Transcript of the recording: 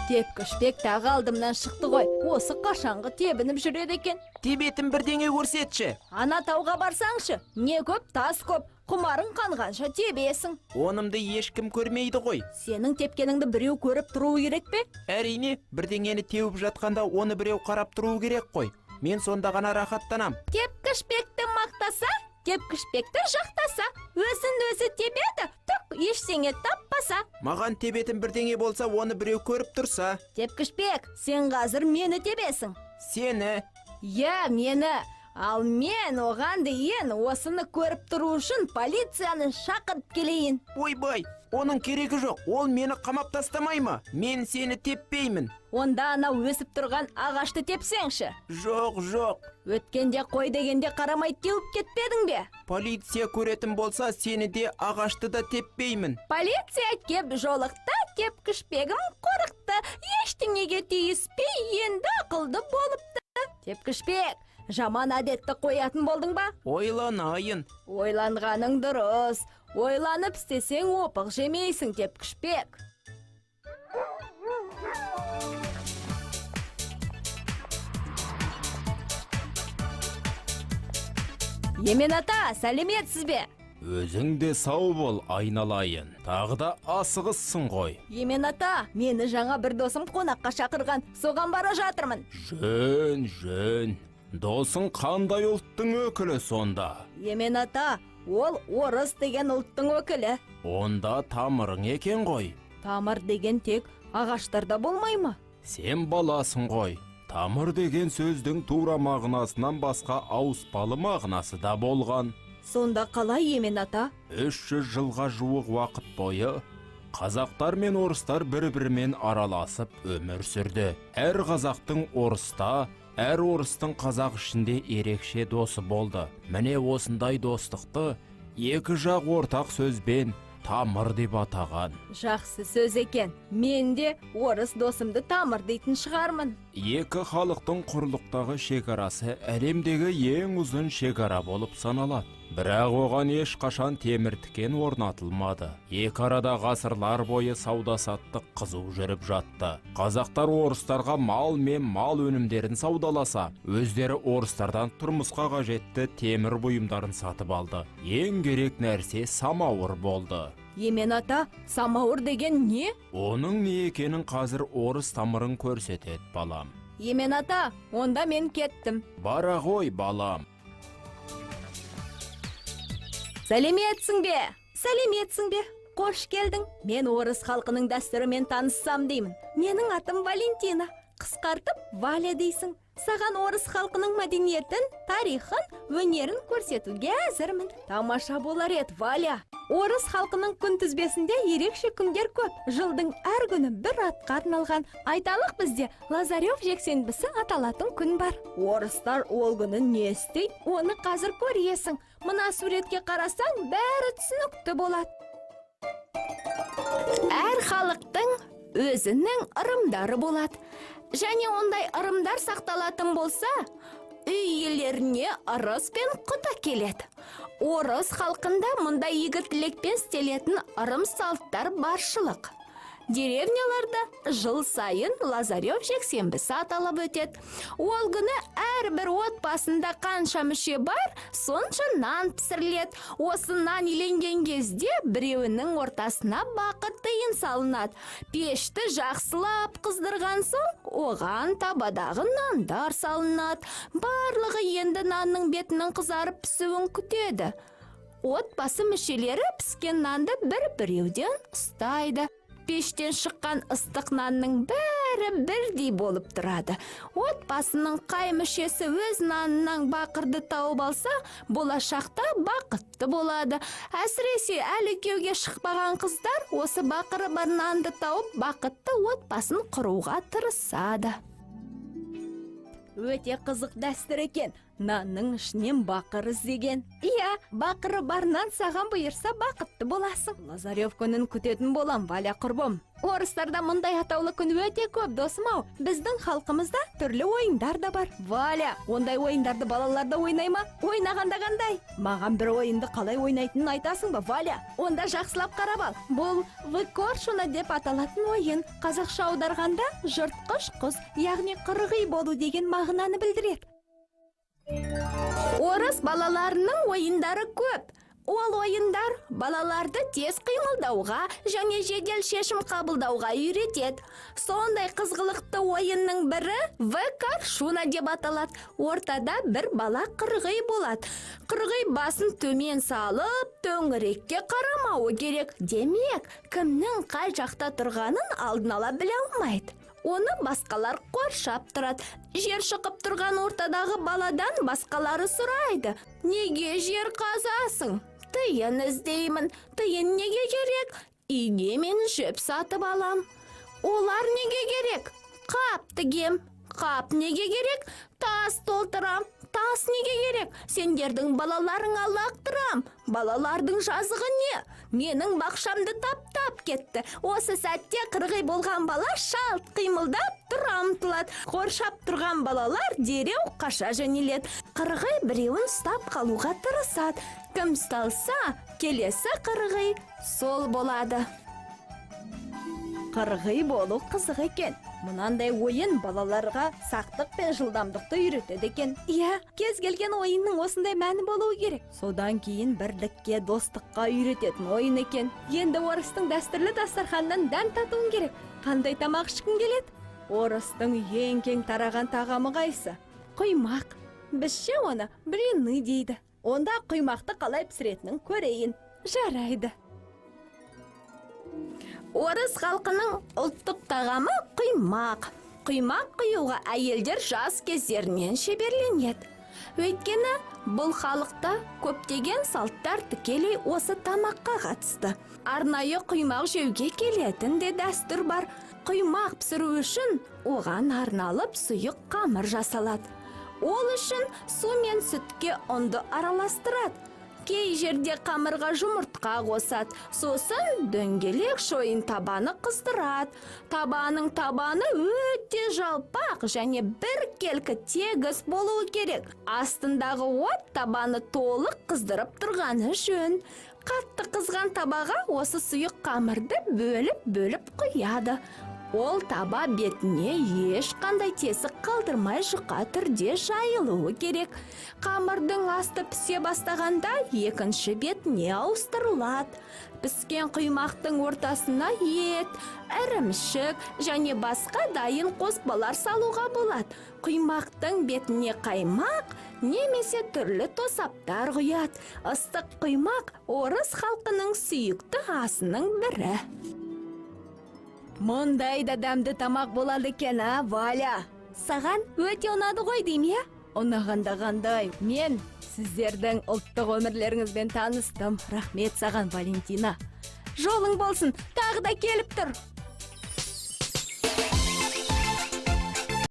Тепкішбек тағы алдымнан шықты ғой. Осы қашанғы тебініп жүреді екен. Тебетін бірдеңе көрсетші. Ана тауға барсаңшы, не көп, тас көп. Құмарың қанғанша тебесің. Онымды ешкім көрмейді ғой. Сенің тепкеніңді біреу көріп тұруы керек пе? Әрине, бірдеңені теуіп жатқанда оны біреу қарап тұруы керек қой. Мен сонда ғана рахаттанам. Тепкішбекті мақтаса, тепкішбекті жақтаса, өзін өзі тебеді, түк ештеңе таппаса. Маған тебетін бірдеңе болса, оны біреу көріп тұрса. Тепкішбек, сен қазір мені тебесің. Сені? Иә, мені. Ал мен оған дейін осыны көріп тұру үшін полицияны шақырып келейін. Ойбай, оның керегі жоқ. Ол мені қамап тастамай ма? Мен сені теппеймін. Онда анау өсіп тұрған ағашты тепсеңші. Жоқ, жоқ. Өткенде қой дегенде қарамай теуіп кетпедің бе? Полиция көретін болса, сені де ағашты да теппеймін. Полиция кеп жолықты, тепкішбегім қорықты. Ештеңеге тиіспей енді ақылды болыпты. Тепкішбек, жаман әдетті қоятын болдың ба? Ойланайын. Ойланғаның дұрыс. Ойланып істесең опық жемейсің, тепкішбек. Емен ата, сәлеметсіз бе? Өзің де сау бол, айналайын. Тағы да асығыссың ғой. Емен ата, мені жаңа бір досым қонаққа шақырған. Соған бара жатырмын. Жөн, жөн. Досың қандай ұлттың өкілі сонда? Емен ата, ол орыс деген ұлттың өкілі. Онда тамырың екен ғой. Тамыр деген тек ағаштарда болмай ма? Сен баласың ғой. Тамыр деген сөздің тура мағынасынан басқа ауыспалы мағынасы да болған. Сонда қалай, Емен ата? 300 жылға жуық уақыт бойы қазақтар мен орыстар бір-бірімен араласып өмір сүрді. Әр қазақтың орыста, әр орыстың қазақ ішінде ерекше досы болды. Міне осындай достықты екі жақ ортақ сөзбен тамыр деп атаған. Жақсы сөз екен. Мен де орыс досымды тамыр дейтін шығармын. Екі халықтың құрлықтағы шекарасы әлемдегі ең ұзын шекара болып саналады. Бірақ оған ешқашан темір тікен орнатылмады. Екі арада ғасырлар бойы сауда-саттық қызу жүріп жатты. Қазақтар орыстарға мал мен мал өнімдерін саудаласа, өздері орыстардан тұрмысқа қажетті темір бұйымдарын сатып алды. Ең керек нәрсе самауыр болды. Емен ата, самауыр деген не? Оның не екенін қазір орыс тамырын көрсетеді, балам. Емен ата, онда мен кеттім. Бара ғой, балам. Сәлеметсің бе? Сәлеметсің бе? Қош келдің. Мен орыс халқының дәстүрімен таныссам деймін. Менің атым Валентина. Қысқартып Валя дейсің. Саған орыс халқының мәдениетін, тарихын, өнерін көрсетуге әзірмін. Тамаша болар еді, Валя. Орыс халқының күнтізбесінде ерекше күндер көп. Жылдың әр күні бір атқа арналған. Айталық, бізде Лазарев жексенбісі аталатын күн бар. Орыстар ол күні не істейді? Оны қазір көресің. Мына суретке қарасаң, бәрі түсінікті болады. Әр халықтың өзінің ырымдары болады. Және ондай ырымдар сақталатын болса, үй иелеріне ырыс пен құт әкеледі. Орыс халқында мұндай игі тілекпен істелетін ырым салттар баршылық. Деревняларда жыл сайын Лазарев жексенбісі аталып өтеді. Ол күні әрбір отбасында қанша мүше бар, сонша нан пісіріледі. Осы нан иленген кезде біреуінің ортасына бақыт тиын салынады. Пешті жақсылап қыздырған соң, оған табадағы нандар салынады. Барлығы енді нанның бетінің қызарып пісуін күтеді. Отбасы мүшелері піскен нанды бір-біреуден ұстайды. Пештен шыққан ыстық нанның бәрі бірдей болып тұрады. Отбасының қай мүшесі өз нанынан бақырды тауып алса, болашақта бақытты болады. Әсіресе әлі күйеуге шықпаған қыздар осы бақыры бар нанды тауып, бақытты отбасын құруға тырысады. Өте қызық дәстүр екен. Нанның ішінен бақыр іздеген. Иә, бақыры бар нан саған бұйырса, бақытты боласың. Лазарев күнін күтетін болам, Валя құрбым. Орыстарда мұндай атаулы күн өте көп, досым ау. Біздің халқымызда түрлі ойындар да бар. Валя, ондай ойындарды балалар да ойнай ма? Ойнағанда қандай? Маған бір ойынды қалай ойнайтынын айтасың ба, Валя? Онда жақсылап қарап ал. Бұл В коршуна деп аталатын ойын. Қазақша аударғанда жыртқыш құс, яғни қырғи болу деген мағынаны білдіреді. Орыс балаларының ойындары көп. Ол ойындар балаларды тез қимылдауға және жедел шешім қабылдауға үйретеді. Сондай қызғылықты ойынның бірі В коршуна деп аталады. Ортада бір бала қырғи болады. Қырғи басын төмен салып, төңірекке қарамауы керек. Демек, кімнің қай жақта тұрғанын алдын ала біле алмайды. Оны басқалар қоршап тұрады. Жер шұқып тұрған ортадағы баладан басқалары сұрайды. Неге жер қазасың? Тиын іздеймін. Тиын неге керек? Үйге мен жіп сатып алам. Олар неге керек? Қап тігем. Қап неге керек? Тас толтырам. Тас неге керек? Сендердің балаларыңа лақтырам. Балалардың жазығы не? Менің бақшамды таптап кетті. Осы сәтте қырғи болған бала шалт қимылдап тұра ұмтылады. Қоршап тұрған балалар дереу қаша жөнеледі. Қырғи біреуін ұстап қалуға тырысады. Кім ұсталса, келесі қырғи сол болады. Қырғи болу қызық екен. Мынандай ойын балаларға сақтық пен жылдамдықты үйретеді екен. Иә, кез келген ойынның осындай мәні болуы керек. Содан кейін бірлікке, достыққа үйрететін ойын екен. Енді орыстың дәстүрлі дастарханынан дәм татуың керек. Қандай тамақ ішкің келеді? Орыстың ең кең тараған тағамы қайсы? Құймақ. Бізше оны блины дейді. Онда құймақты қалай пісіретінін көрейін. Жарайды. Орыс халқының ұлттық тағамы құймақ. Құймақ құюға әйелдер жас кездерінен шеберленеді. Өйткені бұл халықта көптеген салттар тікелей осы тамаққа қатысты. Арнайы құймақ жеуге келетін де дәстүр бар. Құймақ пісіру үшін оған арналып сұйық қамыр жасалады. Ол үшін су мен сүтке ұнды араластырады. Кей жерде қамырға жұмыртқа қосады. Сосын дөңгелек шойын табаны қыздырады. Табаның табаны өте жалпақ және біркелкі тегіс болуы керек. Астындағы от табаны толық қыздырып тұрғаны жөн. Қатты қызған табаға осы сұйық қамырды бөліп-бөліп құяды. Ол таба бетіне ешқандай тесік қалдырмай жұқа түрде жайылуы керек. Қамырдың асты пісе бастағанда екінші бетіне ауыстырылады. Піскен құймақтың ортасына ет, ірімшік және басқа дайын қоспалар салуға болады. Құймақтың бетіне қаймақ немесе түрлі тосаптар құяды. Ыстық құймақ орыс халқының сүйікті асының бірі. Мұндай да дәмді тамақ болады екен, а, Валя? Саған өте ұнады ғой деймін, иә? Ұнағанда қандай? Мен сіздердің ұлттық өмірлеріңізбен таныстым. Рахмет саған, Валентина. Жолың болсын, тағы да келіп тұр.